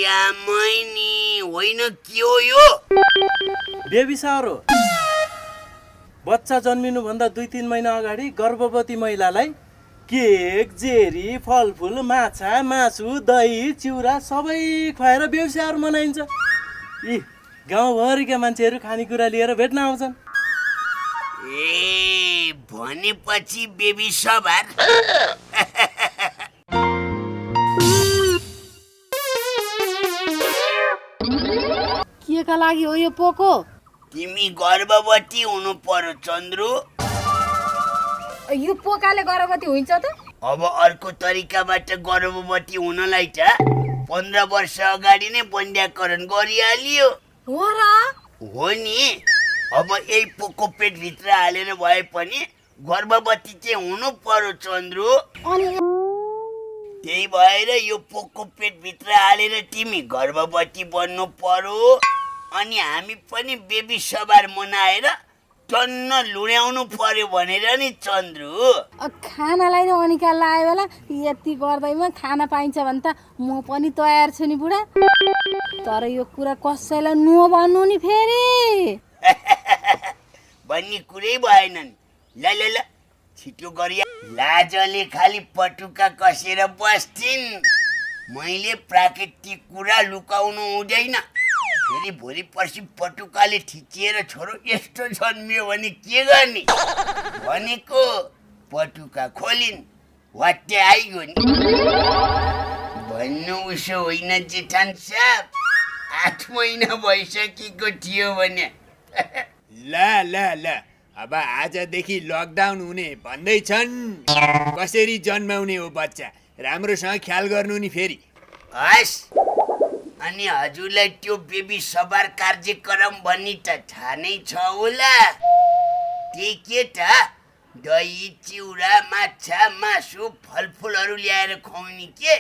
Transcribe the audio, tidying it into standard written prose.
आमै नि होइन के हो यो? बेबी सावर हो। बच्चा जन्मिनुभन्दा 2-3 महिना अगाडि गर्भवती महिलालाई केक, जेरी, फलफुल, माछा, मासु, दही, चिउरा सबै खुवाएर बेबी सावर मनाइन्छ। यी गाउँभरिका मान्छेहरू खानेकुरा लिएर भेट्न आउँछन्। ए भनेपछि बेबी सवार। केका लागि हो यो पोको? तिमी गर्भवती हुनु पर्यो चन्द्रू। यो पोकाले गर्भवती हुन्छ त? अब अर्को तरिकाबाट गर्भवती हुनलाई त 15 वर्ष अगाडि नै बन्ध्याकरण गरिहालियो। हो र? हो नि। अब यही पोको पेटभित्र हालेर भए पनि गर्भवती चाहिँ हुनु पर्यो चन्द्रू। त्यही भएर यो पोको पेटभित्र हालेर तिमी गर्भवती बन्नु पर्यो। अनि हामी पनि बेबी सवार मनाएर टन्न लुड्याउनु पर्यो भनेर नि चन्द्रू। खानालाई नै अनिकाल लाग्यो बेला यति गर्दैमा खाना पाइन्छ भने त म पनि तयार छु नि बुढा। तर यो कुरा कसैलाई नभन्नु नि फेरि। भन्ने कुरै भएन नि। ल ल ल छिटो गरिया। लाजले खालि पटुका कसेर बस्थिन्। मैले प्राकृतिक कुरा लुकाउनु हुँदैन। फेरि भोलि पर्सि पटुकाले ठिचिएर छोरो यस्तो जन्मियो भने के गर्ने? भनेको पटुका खोलिन् वाट्टे आइगयो नि। भन्नु उसो होइन जेठान साहब। 8 महिना भइसकेको थियो भने। ल ल ल अब आजदेखि लकडाउन हुने भन्दैछन्। कसरी जन्माउने हो बच्चा राम्रोसँग ख्याल गर्नु नि फेरि। हस् अनि हजुरलाई त्यो बेबी सवार कार्यक्रम भन्ने त थाहा नै छ होला। त्यही के त दही, चिउरा, माछा, मासु, फलफुलहरू ल्याएर खुवाउने के?